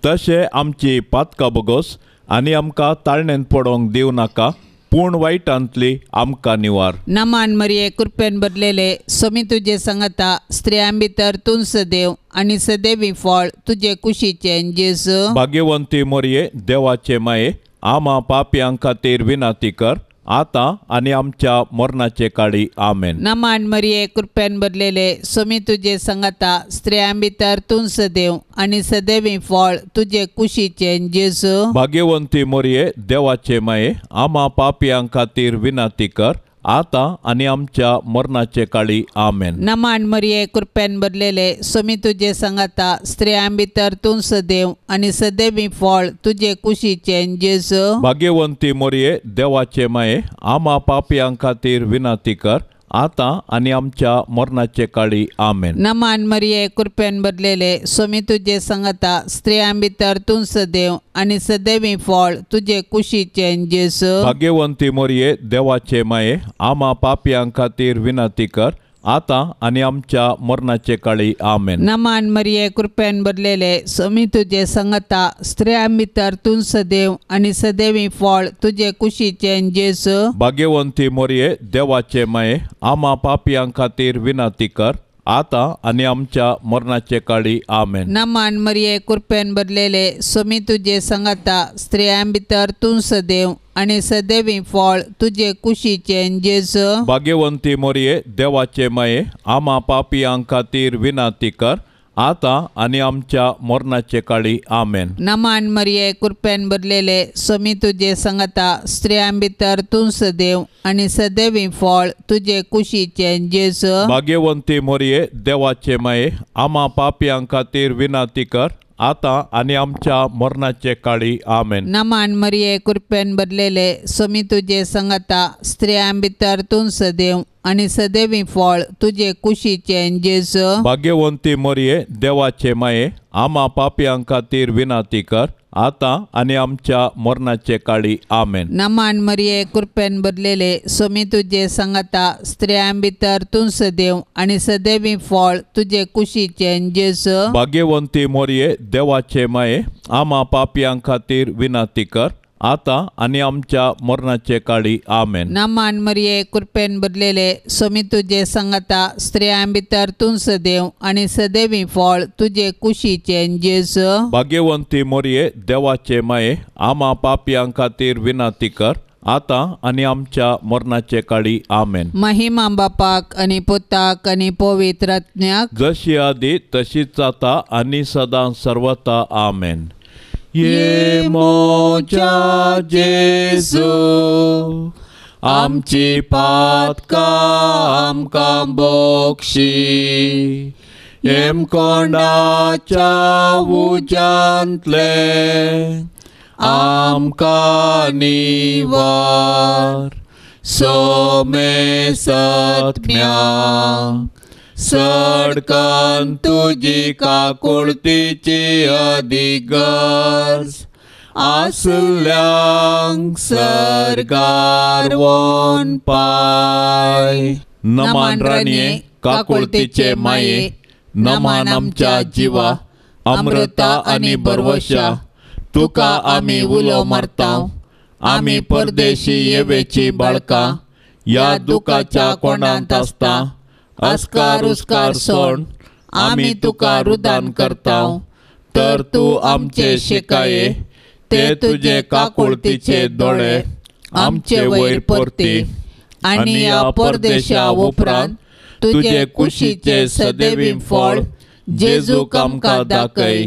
तशें आमची पातकां बगोस आनी आमकां ताळणेंत पडोवंक दिवं नाका, पूण वायटांतली आमकां निवार. नमान मरिये, कृपेन भरलेले, स्वामी तुजे संगता, स्त्रियां भितर तूं सदैव आनी सदैवी फळ तुजे कुशीचें जेजू. भाग्यवंती मरिये, देवाचे माये, आमा पापयां खातीर विनंती कर आतां आनी आमच्या मरणाचे काळी. आमेन. नमान मरिये, कृपेन भरलेले, स्वामी तुजे संगता, स्त्रियां भितर तूं सदैव आनी सदैवी फळ तुजे कुशीचें जेजू. भाग्यवंती मरिये, देवाचे माये, आमा पापयां खातीर विनंती कर आतां आनी आमच्या मरणाचे काळी. आमेन. नमान मरिये, कृपेन भरलेले, स्वामी तुजे संगता, स्त्रियां भितर तूं सदैव आनी सदैवी फळ तुजे कुशीचें जेजू. भाग्यवंती मरिये, देवाचे माये, आमा पापयां खातीर विनंती कर आतां आनी आमच्या मरणाचे काळी. आमेन. नमान मरिये, कृपेन भरलेले, स्वामी तुजे संगता, स्त्रियां भितर तूं सदैव आनी सदैवी फळ तुजे कुशीचें जेजू. भाग्यवंती मरिये, देवाचे माये, आमा पापयां खातीर विनंती कर आतां आनी आमच्या मरणाचे काळी. आमेन. नमान मरिये, कृपेन भरलेले, स्वामी तुजे संगता, स्त्रियां भितर तूं सदैव आनी सदैवी फळ तुजे कुशीचें जेजू. भाग्यवंती मरिये, देवाचे माये, आमा पापयां खातीर विनंती कर आतां आनी आमच्या मरणाचे काळी. आमेन. नमान मरिये, कृपेन भरलेले, स्वामी तुजे संगता, स्त्रियां भितर तूं सदैव आनी सदैवी फळ तुजे कुशीचें जेजू. भाग्यवंती मरिये, देवाचे माये, आमा पापयां खातीर विनंती कर आतां आनी आमच्या मरणाचे काळी. आमेन. नमान मरिये, कृपेन भरलेले, स्वामी तुजे संगता, स्त्रियां भितर तूं सदैव आनी सदैवी फळ तुजे कुशीचें जेजू. भाग्यवंती मरिये, देवाचे माये, आमा पापयां खातीर विनंती कर आतां आनी आमच्या मरणाचे काळी. आमेन. नमान मरिये, कृपेन भरलेले, स्वामी तुजे संगता, स्त्रियां भितर तूं सदैव आनी सदैवी फळ तुजे कुशीचें जेजू. भाग्यवंती मरिये, देवाचे माये, आमा पापयां खातीर विनंती कर आतां आनी आमच्या मरणाचे काळी. आमेन. नमान मरिये, कृपेन भरलेले, स्वामी तुजे संगता, स्त्रियां भितर तूं सदैव आनी सदैवी फळ तुजे कुशीचें जेजू. भाग्यवंती मरिये, देवाचे माये, आमा पापयां खातीर विनंती कर आतां आनी आमच्या मरणाचे काळी. आमेन. नमान मरिये, कृपेन भरलेले, स्वामी तुजे संगता, स्त्रियां भितर तूं सदैव आनी सदैवी फळ तुजे कुशीचें जेजू. भाग्यवंती मरिये, देवाचे माये, आमा पापयां खातीर विनंती कर आतां आनी आमच्या मरणाचे काळी. आमेन. महिमा बापाक आनी पुताक आनी पवित्र आत्म्याक, जशी आदी तशीच आतां आनी सदां सर्वता. आमेन. ये मोजा जेजू, आमची पातकां आमकां बक्षी, हेमकोंडाच्या उज्यांतले आमकां निवार, सोमेसत्म्या सडकन तुजी काकुळतीची अधिगर्ज आसल्यांक सरगार वोन पाय. नमान राणये, काकुळतीचे माये, नमान आमच्या जिवा, अमृता आनी बरवशा, तुका आमी उलो मारता. आमी परदेशी येवेची बाळकां, ह्या दुखाच्या कोणांत आसता अस्कार उस्कार सोड आमी तुका रुदान करता. तर तूं आमचे शिकाये, ते तुजे काकुळतीचे दोळे आमचे वयर परती आनी ह्या परदेशा उपरांत तुजे कुशीचे सदैवी फळ जेजूक आमकां दाखय.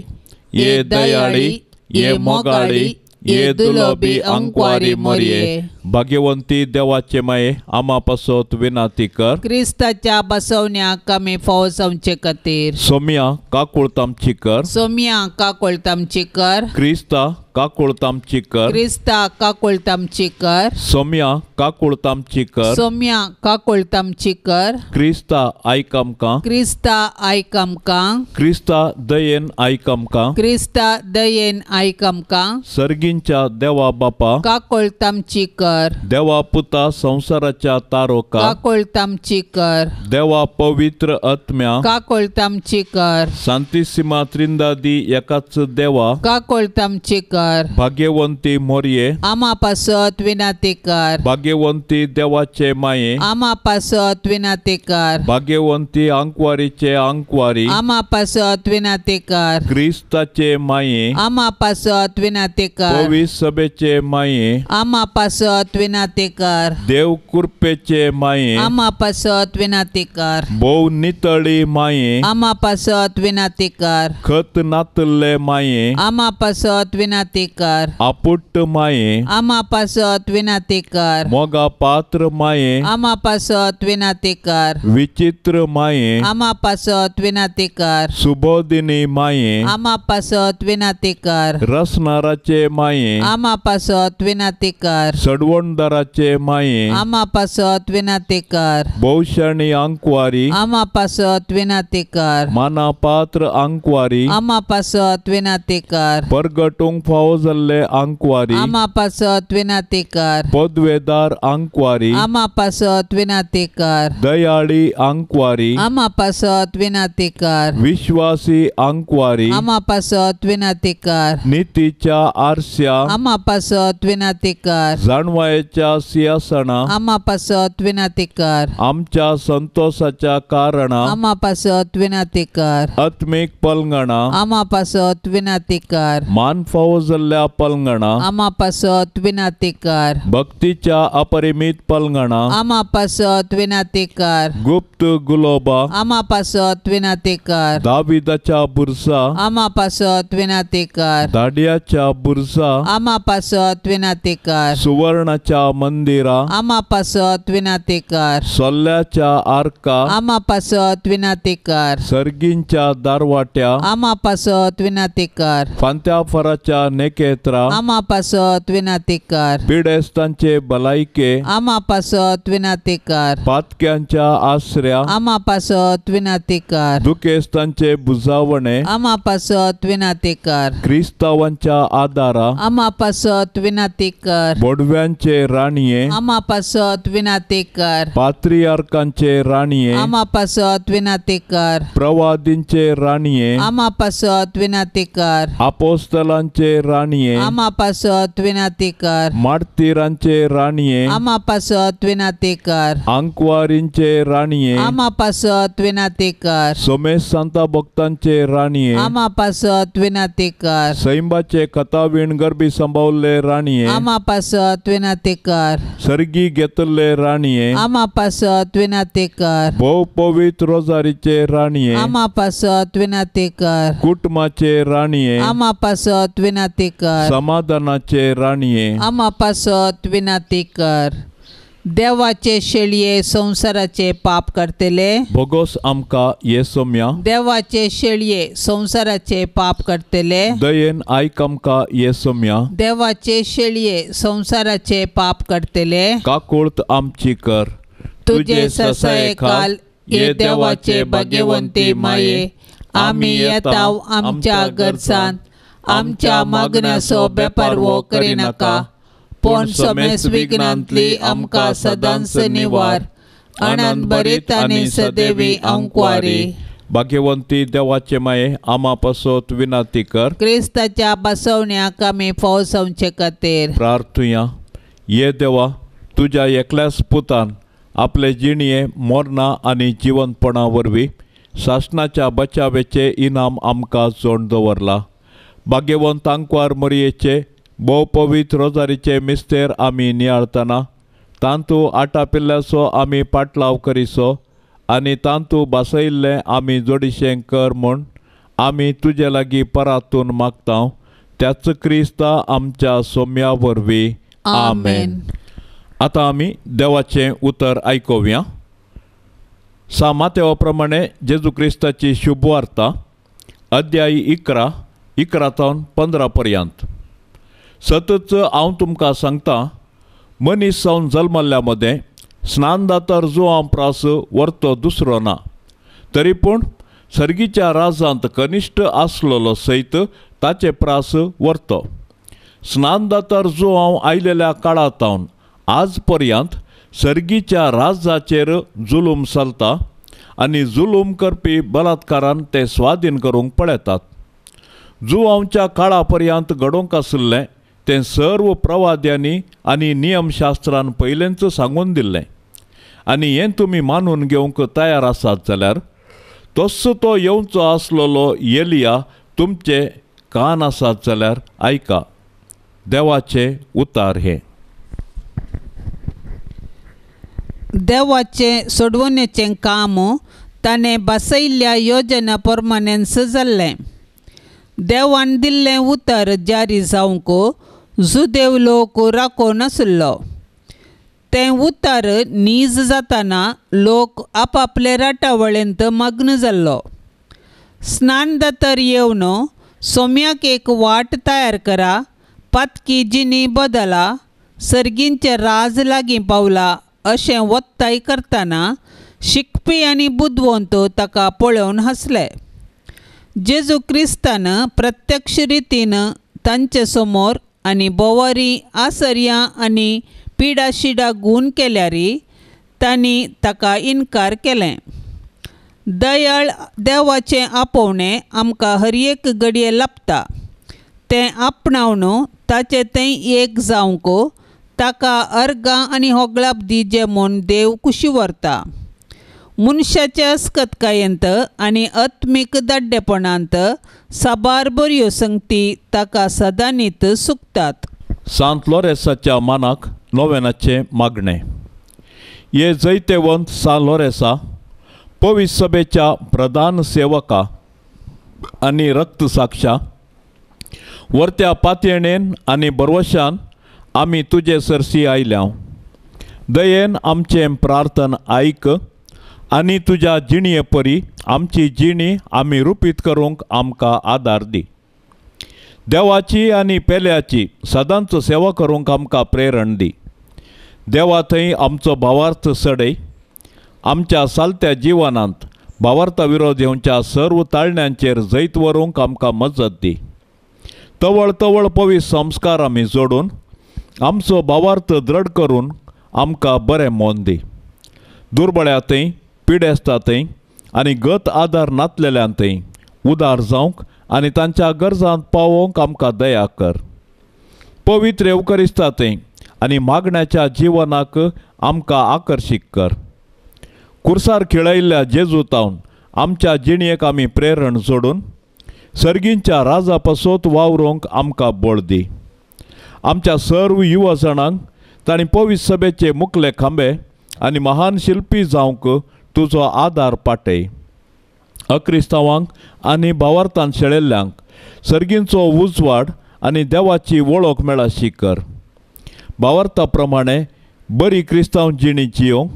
ये दयाळी, ये मोगाळी, ये दुलोबी अंकवारी मोरये, भाग्यवंती देवाचे माये आमा पासत विनाती कर. क्रिस्ताच्या बसवण्याक आमी फावो जावचे खातीर. सोम्या काकुळत आमची कर. सोम्या काकुळत आमची कर. क्रिस्ता काकुळत आमची कर. क्रिस्ता काकुळत आमची कर. सोम्या काकुळत आमची कर. सोम्या काकुळत आमची कर. क्रिस्ता आयक आमकां. क्रिस्ता आयक आमकां. क्रिस्ता दयेन आयक आमकां. क्रिस्ता दयेन आयक आमकां. सर्गींच्या देवा बापा काकुळत आमची कर. देवा पुता संवसाराच्या तारोका काकुळत आमची कर. देवा पवित्र आत्म्या काकुळत आमची कर. सांतिसिमा त्रिंदादी एकाच देवा काकुळत आमची कर. भाग्यवंती मोरये आमा पासत विनाती कर. भाग्यवंती देवाचे माये आमा पासत विनाती कर. भाग्यवंती आंकवारीचे आंकवारी आमा पासत विनाती कर. क्रिस्ताचे माये आमा पासत विनाती कर. पवित्र सभेचे माये आमा पासत विनाती कर. देव कृपेचे माये आमा पासत विनाती कर. भोव नितळी माये आमा पासत विनाती कर. खत नातल्ले माये आमा पासत विनाती कर. आपुट्ट माये आमा पासत विनाती कर. मोगा पात्र माये आमा पासत विनाती कर. विचित्र माये आमा पासत विनाती कर. सुबोधिनी माये आमा पासत विनाती कर. रसनाराचे माये आमा पासत विनाती कर. सडवणदाराचे माये आमा पासत विनाती कर. भोवशाणी आंकवारी आमा पासत विनाती कर. माना पात्र आंकवारी आमा पासत विनाती कर. परगटूंक फावो जाल्ले आंकवारी आमा पासत विनाती कर. पदवेदार आंकवारी आमा पासत विनाती कर. दयाळी आंकवारी आमा पासत विनाती कर. विश्वासी आंकवारी आमा पासत विनाती कर. नितीच्या आरस्या आमा पासत विनाती कर. जाणवायेच्या सिंहासना आमा पासत विनाती कर. आमच्या संतोषाच्या कारणा आमा पासत विनाती कर. आत्मीक पलंगणा आमा पासत विनाती कर. मान फावो जाल्ल्या पलंगणा आमा पासत विनाती कर. भक्तीच्या अपरिमित पलंगणा आमा पासत विनाती कर. गुप्त गुलोबा आमा पासत विनाती कर. दाविदाच्या बुरसा आमा पासत विनाती कर. दाडियाच्या बुरसा आमा पासत विनाती कर. सुवर्णाच्या मंदिरा आमा पासत विनाती कर. सोल्ल्याच्या आर्का आमा पासत विनाती कर. सर्गींच्या दारवाट्या आमा पासत विनाती कर. फांत्या फराच्या नेकेत्रा आमा पासत विनाती कर. पिडेस्तांचे भलायके आमा पासत विनाती कर. पातक्यांच्या आसऱ्या आमा पासत विनाती कर. दुखेस्तांचे बुजावणे आमा पासत विनाती कर. क्रिस्तावांच्या आदारा आमा पासत विनाती कर. बोडव्यांचे राणये आमा पासत विनाती कर. पात्रियार्कांचे राणये आमा पासत विनाती कर. प्रवादींचे राणये आमा पासत विनाती कर. आपोस्तलांचे राणये आमा पासत विनाती कर. मार्तीरांचे राणये आमा पासत विनाती कर. आंकवारींचे राणये आमा पासत विनाती कर. सोमेश सांता भक्तांचे राणये आमा पासत विनाती कर. सैंबाचे कथावीण गर्भी संभावल्ले राणये आमा पासत विनाती कर. सर्गी घेतल्ले राणये आमा पासत विनाती कर. भोव पवित्र रोजारीचे राणये आमा पासत विनाती कर. कुटुंबाचे राणये आमा पासत विनाती कर. समाधानाचे राणये आमा पासत विनाती कर. देवाचे शेळये संवसाराचे पाप करतले भोगोस आमकां ये सोम्या. देवाचे शेळये संवसाराचे पाप करतले दयेन आयक आमकां ये सोम्या. देवाचे शेळये संवसाराचे पाप करतले काकुळत आमची कर. तुझे ससायेखाल ये देवाचे भाग्यवंती माये आमी येताव आमच्या गरजान आमच्या मागण्याचो बेपारवो करिनाका पूण समेस विघ्नांतली आमकां सदांच निवार. आनंद भरीत आनी सदैवी आंकवारी. भाग्यवंती देवाचे माये आमा पासत विनाती कर. क्रिस्ताच्या बसवण्याक आमी फावो जावचे खातीर प्रार्थुया. ये देवा, तुज्या एकल्याच पुतान आपले जिणये मरणा आनी जिवंतपणा वरवीं सासणाच्या बचावेचे इनाम आमकां जोड दवरला. भाग्यवंत आंकवार मरयेचे भोव पवित्र रोजारीचे मिस्तेर आमी नियाळतना तांतू आटापिल्ल्याचो आमी पाटलाव करिसो आनी तांतू बसयल्लें आमी जोडिशें कर म्हूण आमी तुजे लागीं परातून मागता, त्याच क्रिस्ता आमच्या सोम्या वरवीं. आमेन. आतां आमी देवाचें उतर आयकुया. सा मातेवा प्रमाणे जेजू क्रिस्ताची शुभवार्ता, अध्याय 11, 11 तावन 15 पर्यंत. सतच हांव तुमकां सांगता, मनीस जावन जल्मल्ल्या मदें स्नानदातर जुवां प्रास व्हरतो दुसरो ना, तरी पूण सर्गीच्या राजांत कनिश्ठ आसलेलो सयत ताचे प्रास व्हरतो. स्नानदातर जुवांव आयलेल्या काळा तावन आज पर्यंत सर्गीच्या राजाचेर जुलूम चलता आनी जुलूम करपी बलात्कारान ते स्वाधीन करूंक पळयतात. जुवांवच्या काळा पर्यंत घडोवंक आशिल्लें तें सर्व प्रवाद्यांनी आनी नियमशास्त्रान पयलेंच सांगून दिल्लें आनी हें तुमी मानून घेवंक तयार आसात जाल्यार तस्सो तो येवचो आसलेलो एलिया तुमचे कान आसात जाल्यार आयका. देवाचें उतार हें. देवाचें सोडवणेचें काम ताणें बसयल्ल्या योजना प्रमाणेंच जाल्लें. देवान दिल्लें उतर जारी जावंक जुदेव लोक राखो नाशिल्लो. तें उतर नीज जाताना लोक आपापले राटावळेंत मग्न जाल्लो. स्नानदातर येवन सोम्याक एक वाट तयार करा, पातकी जिणी बदला, सर्गींचें राज लागीं पावला अशें वत्ताय करतना शिकपी आनी बुदवंत ताका पळोवन हांसले. जेजू क्रिस्तान प्रत्यक्ष रितीन तांचे समोर आनी बोवारी आसर्यां आनी पिडाशिडा गूण केल्यार तांणी ताका इनकार केलें. दयाळ देवाचें आपोवणें आमकां हर एक घडये लाभता. तें आपणावन ताचें तें एक जावंक ताका अर्गां आनी होगळाप दिजे म्हूण देव कुशी व्हरता. मनशाचे अस्कतकायेंत आनी आत्मीक दाड्डेपणांत साबार बऱ्यो संगती ताका सदांनीत सुकतात. सांत लोरेसाच्या मानाक नोवेनाचें मागणें. हे जैतेवंत सा लोरेसा, पवित्र सभेच्या प्रधान सेवका आनी रक्तसाक्षा, वर्त्या पातयेणेन आनी बरवशान आमी तुजे सरशी आयल्या. दयेन आमचें प्रार्थन आयक आनी तुज्या जिणये परी आमची जिणी आमी रुपीत करूंक आमकां आदार दी. देवाची आनी पेल्याची सदांच सेवा करूंक आमकां प्रेरण दी. देवा थंय आमचो भावार्थ सडय. आमच्या सालत्या जिवनांत भावार्था विरोध येवच्या सर्व ताळण्यांचेर जैत व्हरूंक आमकां मजत दी. तवळ तवळ पवित्र संस्कार आमी जोडून आमचो भावार्थ दृढ करून आमकां बरें मन दी. दुर्बळ्या थंय, पिडेस्ता थंय आनी गत आदार नातलेल्यान थंय उदार जावंक आनी तांच्या गरजांत पावोवंक आमकां दया कर. पवित्र येवकरिस्ता थंय आनी मागण्याच्या जिवनाक आमकां आकर्शीत कर. कुर्सार खेळयल्ल्या जेजू तावन आमच्या जिणयेक आमी प्रेरण जोडून सर्गींच्या राजा पासत वावरूंक आमकां बळ दी. आमच्या सर्व युवा जाणांक तांणी पवित्र सभेचे मुखले खांबे आनी महान शिल्पी जावंक तुजो आदार पाटय. अक्रिस्तांवांक आनी भावार्थान शेळेल्ल्यांक सर्गींचो उजवाड आनी देवाची वळख मेळाशी कर. भावार्था प्रमाणे बरी क्रिस्तांव जिणी जियोंक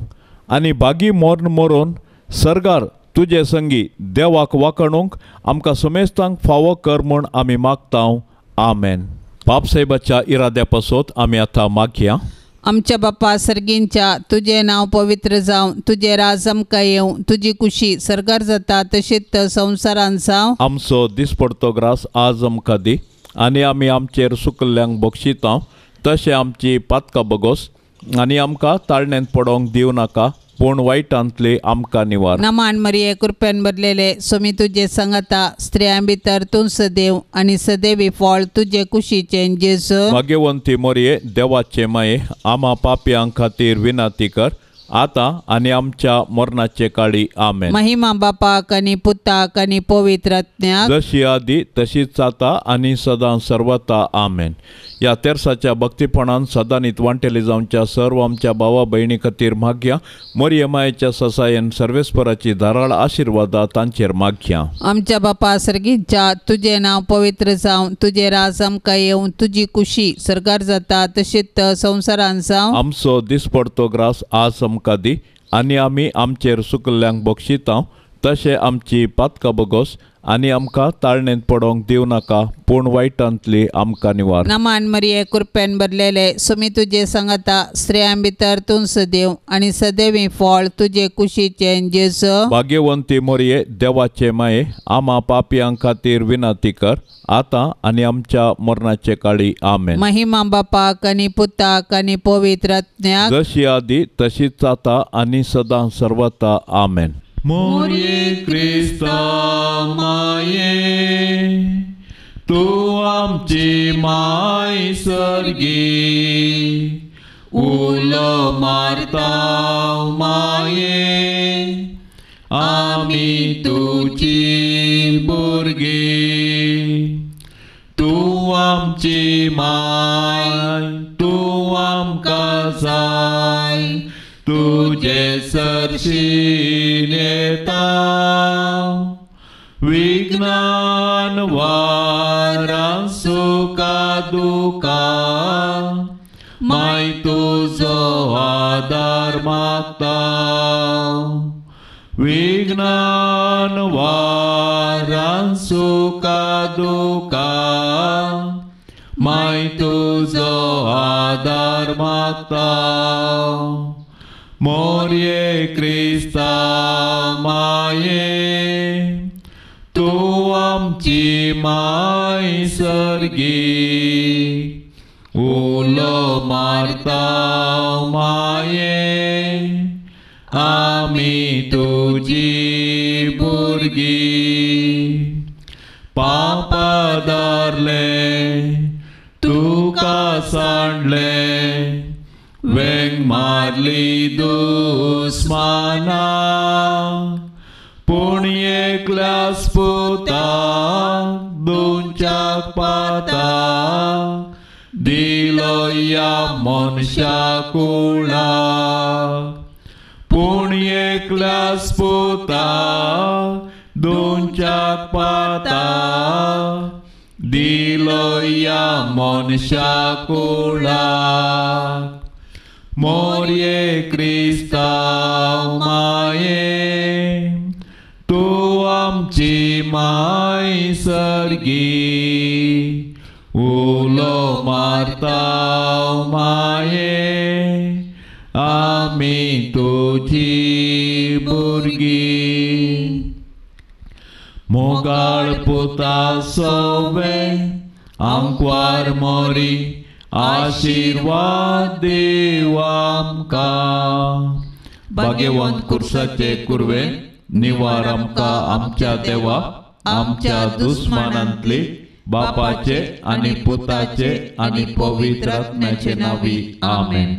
आनी भागी मोर्न मरोन सर्गार तुजे संगी देवाक वाखणूंक आमकां समेस्तांक फावो कर म्हूण आमी मागता. आमेन. बापसाहेबाच्या इराद्या पासत आमी आतां मागया. आमच्या बापा सर्गींच्या, तुजें नांव पवित्र जावं, तुजें राज आमकां येवं, तुजी कुशी सर्गार जाता तशीच संवसारांत जावं. आमचो दिसपडतो ग्रास आज आमकां दी आनी आमी आमचेर सुकल्ल्यांक बक्षिता तशें आमची पातकां बगोस आनी आमकां ताळण्यांत पडोवंक दिवं नाका, पूण वायटांतली आमकां निवार. नमान मरिये, कृपेन भरलेले, स्वामी तुजे संगता, स्त्रियां भितर तूं सदैव आनी सदैवी फळ तुजे कुशीचें जेजू. भाग्यवंती मरिये, देवाचे माये, आमा पापयां खातीर विनंती कर आतां आनी आमच्या मरणाचे काळी आमेन. महिमा बापाक आनी पुताक आनी पवित्र आत्म्याक, जशी आदी तशीच आतां आनी सदां सर्वता आमेन. ह्या तेर्साच्या भक्तीपणान सदांनीत वांटेली जावच्या सर्व आमच्या भावा भयणी खातीर मागया. मोरये मायेच्या ससायेन सर्वेस्पराची धाराळ आशिर्वादा तांचेर मागया. आमच्या बापा सर्गीच्या, तुजें नांव पवित्र जावं, तुजें राज आमकां येवं, तुजी कुशी सरकार जाता तशीच संवसारान जावं. आमचो दिसपडतो ग्रास आज आमकां दी आनी आमी आमचेर सुकल्ल्यांक बक्षिता तशें आमची पातकां बगोस आनी आमकां ताळणेंत पडोवंक दिवं नाका, पूण वायटांतली आमकां निवार. नमान मरिये, कृपेन भरलेले, सुमी तुजे सांगाता, स्त्रियां भितर तूं सदैव आनी सदैवी फळ तुजे कुशीचें जेजू. भाग्यवंती मोरये, देवाचे माये, आमा पापयां खातीर विनंती कर आतां आनी आमच्या मरणाचे काळी आमेन. महिमा बापाक आनी पुताक आनी पवित्र आत्म्याक, जशी आदी तशीच आतां आनी सदां सर्वता आमेन. मोरये क्रिस्ता माये, तूं आमची माय सर्गी, उलो मारता माये, आमी तुजी भुरगीं. तूं आमची माय, तूं आमकां जाय, तुजे सरशी येता विज्ञान वारां सुखा दुखा, माय तुजो आदार मागता. विज्ञान वारां सुखा दुखा, माय तुजो आदार मागता. मोरये क्रिस्ता माये, तूं आमची माय सर्गी, उलो मारता माये, आमी तुजी भुरगीं. पापा धरले तुका सांडले, वेंग मारली दुस्माना, पूण एकल्याच पुताक दोनच्याक पाताक दिलो ह्या मनशा कुळाक. पूण एकल्याच पुताक दोनच्याक पाताक दिलो ह्या मनशा कुळाक. मोरये क्रिस्ता माये, तूं आमची माय सर्गी, उलो मारता माये, आमी तुजी भुरगीं. मोगाळ पुता सोवे आंकवार मोरी, आशिर्वाद देव आमकां. भाग्यवंत कुर्साचे कुर्वे निवार आमकां आमच्या देवा, आमच्या दुस्मानांतली, बापाचे आनी पुताचे आनी पवित्र आत्म्याचे नांवी आमेन.